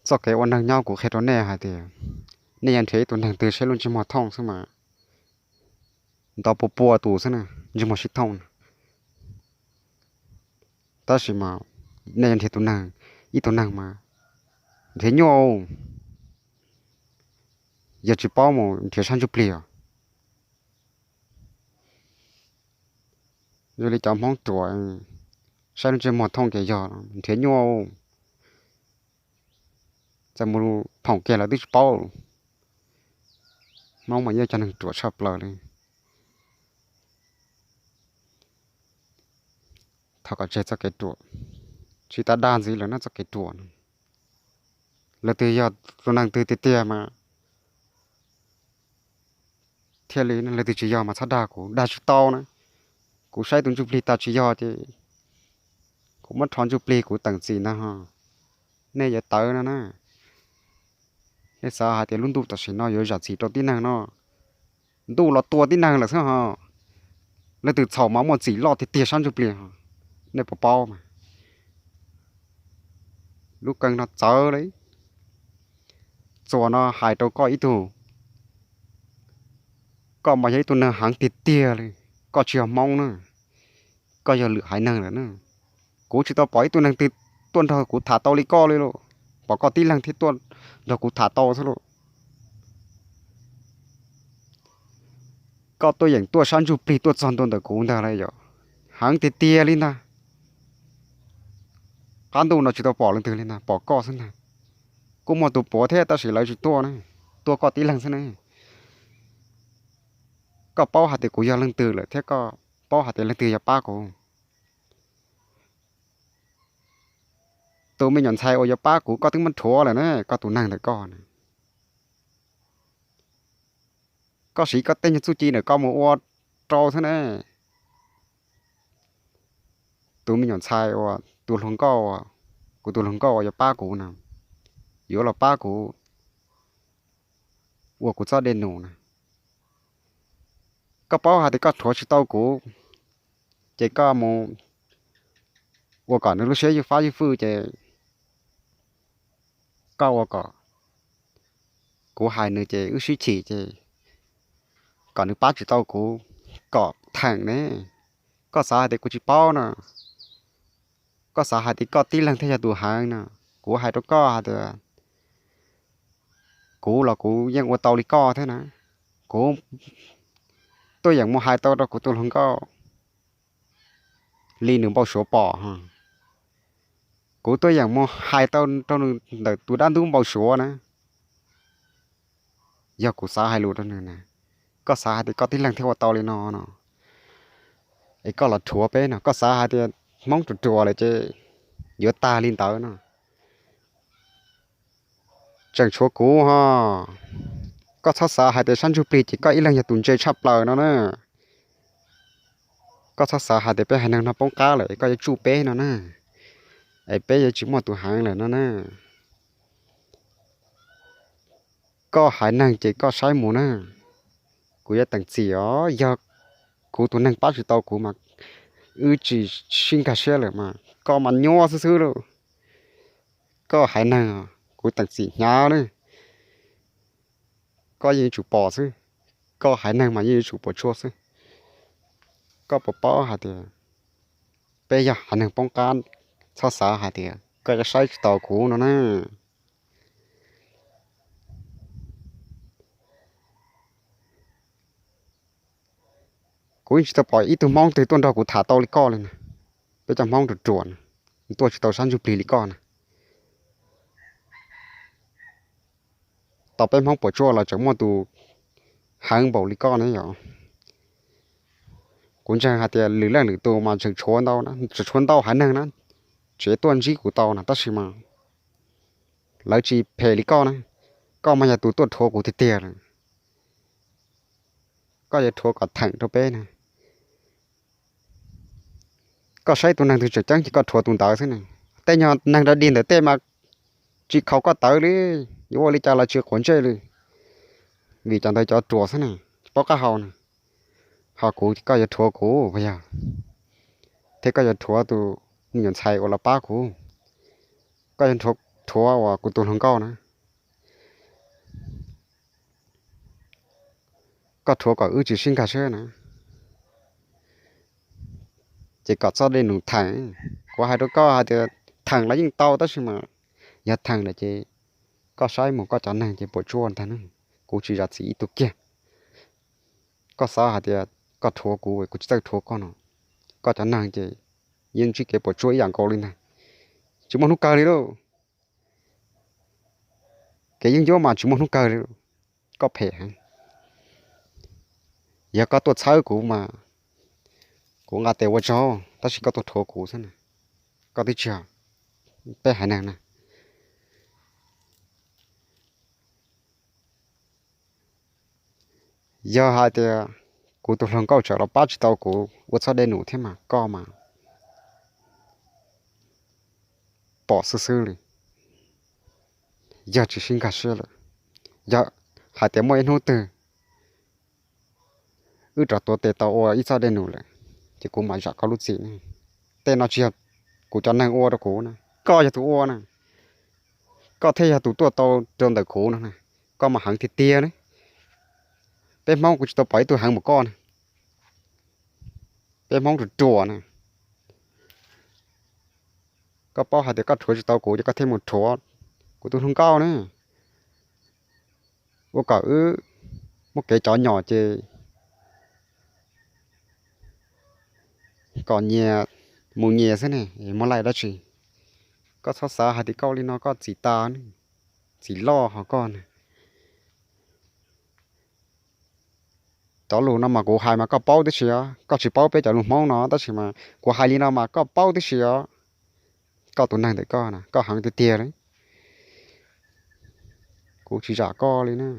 Txoj kev ua neeg nyob kuv qhia rau nej hais tias nej yuav nrhiav ib tug neeg twg saib lub ntsej muag thooj xwb mas nto pua pua tus xwb na, ntsej muag sib thooj na. Tab sis mas nej yuav nrhiav tus neeg, ib tug neeg mas nrhiav nyuaj, yog tsis paub mus nrhiav sab ntsuj plig os. Zoo li cov Hmoob ruam, saib lub ntsej muag thooj ces yog, nrhiav nyuaj, txawm mus phoom kiag lawv twb tsis paub. Hmoob mas yog cov neeg ruam tshaj plaws li. Thov kom tseg txoj kev ruam, tsis tas dag ntxiv lawm na txoj kev ruam no. Leej twg yog tus neeg twg tiag tiag mas thiaj li, leej twg tsis yog mas txhob dag kuv, dag tsis tau na. Kuv saib tus ntsuj plig tas tsis yog ces kuv muab rho ntsuj plig kuv teem txim ntag ho. Nej yuav tawv no na. Nej xav hais tias lub ntuj tam sim no yuav zam txim rau tib neeg no, ntuj los tua tib neeg lawm xwb ho. Leej twg txhaum mas muaj txim loj tiag tiag sab ntsuj plig ho. Nej puas paub mas lub kawg no txawv li. Txuas no hais rau koj ib tug, koj mas yog ib tug neeg heev tiag tiag li. Koj tsis yog Hmoob na, koj yog lwm haiv neeg lawm na. Kuv tsis tau pom ib tug neeg twg tuaj nrog kuv tham tau li koj li lauj. Pom koj tib leeg thiaj tuaj nrog kuv tham tau xwb lauj. Koj tuaj yeem tuaj sab ntsuj plig tuaj txog ntua ntawm kuv ntag lauj yom. Heev tiag tiag li ntag. Qab ntuj no tsis tau pom leej twg li ntag, pom koj xwb ntag. Kuj muaj tus puav thiab tab sis lawv tsis tuaj na, tuaj koj tib leeg xwb na. Koj paub hais tias kuv yog leej twg lawm thiab koj paub hais tias leej twg yuav pab kuv. Tus me nyuam ntxhais uas yuav pab kuv koj twb muab rhuav lawm ne, koj tus neeg ntawm koj na. Koj siv koj tej nyuag txuj ci ntawm koj mus ua rau xwb ne. Tus me nyuam ntxhais uas tus hluas nkauj, kuv tus hluas nkauj uas yuav pab kuv na, yuav los pab kuv ua kuv txoj dej num na. Koj paub hais tias koj rhuav tsis tau kuv, ces koj mus ua kom nws lub siab ywj fab ywj fwj ces koj ua kom kuv hais nws ces wb sib chim ces kom nws pab tsis tau kuv kom theem ne. Koj xav hais tias kuv tsis paub no, koj xav hais tias koj tib leeg thiaj yog tus heev no. Kuv hais rau koj hais tias kuv los kuv yeej ua tau li koj thiab na. Kuv tuaj yeem mus hais tau rau kuv tus hluas nkauj li nws npau suav pom. Kuv tuaj yeem mus hais tau rau nws ntawm tus dab ntub npau suav na. Yog kuv xav hais lus rau nws na, koj xav hais tias koj tib leeg thiaj ua tau li no no, es koj los rhuav peb no, koj xav hais tias Hmoob ruam ruam lawm ces yuav tag li ntawd no. Tseem tshuav kuv ho. Koj txhob xav hais tias sab ntsuj plig ces koj ib leeg yog tus ntse tshaj plaws no na. Koj txhob xav hais tias peb haiv neeg no poob qab lawm koj yuav tsuj peb no na, es peb yuav tsis muaj tus heev lawm no na. Koj haiv neeg ces koj saib mus na. Kuv yuav teem txim os, yog kuv tus neeg pab tsis tau kuv mas wb tsis sib nkag siab lawm mas koj mas nyuaj xwb xwb lauj. Koj haiv neeg, kuv teem txim hnyav na. Koj yeej yuav tsum pom xwb, koj haiv neeg mas yeej yuav tsum puas tsuaj xwb. Koj puas paub hais tias peb yog haiv neeg poob qab, txhob xav hais tias koj yuav saib tsis taus kuv no na. Kuv yeej tsis tau pom ib tug Hmoob twg tuaj nrog kuv tham tau li koj li na. Peb cov Hmoob ruam ruam na, tuaj tsis tau sab ntsuj plig li koj na. Tau peb Hmoob puas tsuaj los tseem muaj tus heev npaum li koj ne yom. Kuv ntseeg hais tias lwm leej lwm tus mas tseem tshuav ntau na, tseem tshuav ntau haiv neeg na, tseem tuaj ntsib kuv tau na, tab sis mas lawv tsis phem li koj na. Koj mas yog tus tuaj rhuav kuv tiag tiag lawm. Koj yuav rhuav kom theem rau peb na. Koj saib tus neeg twg tseem ceeb ces koj rhuav tus ntawd xwb ne. Tej nyuag neeg dog dig ntawm tej mas tsis khaus koj tawv li, yuav ua li cas los tsis quav ntsej li, vim cov ntawd cov ruam xwb ne, tsis paub qab hau na. Ho kuv koj yuav rhuav kuv puas yog? Thiab koj yuav rhuav tus me nyuam ntxhais uas los pab kuv, koj yuav rhuav puav uas kuv tus hluas nkauj na, koj rhuav kom wb tsis sib nkag siab na, ces kom txoj dej num theem. Kuv hais rau koj hais tias theem los yeej tau tab sis mas yog theem lawm ces koj saib mus koj cov neeg ces puas tsuaj ntag ne. Kuv tsis zam txim ib tug kiag. Koj xav hais tias koj rhuav kuv, kuv tsis txawj rhuav koj no, koj cov neeg ces yeej ntsib kev puas tsuaj ib yam nkaus li ntag. Tsis muaj hnub kawg li lauj. Kev yeeb ncuab mas tsis muaj hnub kawg li. Koj phem heev. Yog koj tuaj txhawb kuv mas kuv nqa tes ua tsaug, tab sis koj tuaj rhuav kuv xwb na. Koj twb tsis, peb haiv neeg na, yog hais tias kuv tus hluas nkauj tseem los pab tsis tau kuv ua txoj dej num thiab mas koj mas pom xwb xwb li. Yog tsis sib nkag siab lawm, yog hais tias muaj ib hnub twg wb rov tuav tes tau ua ib txoj dej num lawm, ces kuv mam zam koj lub txim ne. Tej no tsis yog kuv cov neeg ua rau kuv na, koj yog tus ua na. Koj thiaj yog tus tuaj tau rau ntawm kuv no na. Koj mas heev tiag tiag ne. Peb Hmoob kuv tsis tau pom ib tug heev mus koj na. Peb Hmoob ruam ruam na. Koj paub hais tias koj rhuav tsis tau kuv ces koj thiaj mus rhuav kuv tus hluas nkauj ne. Ua kom wb muaj kev cov nyom ces kom nyias mus nyias xwb ne, muaj laij dab tsi. Koj txhob xav hais tias koj li no koj txim tas, txim loj ho koj na. Cov lus no mas kuv hais mas koj paub tib si os, koj tsis paub peb cov lus Hmoob no tab sis mas kuv hais li no mas koj paub tib si os. Koj tus neeg ntawm koj na koj heev tiag tiag li. Kuv tsis zam koj li na.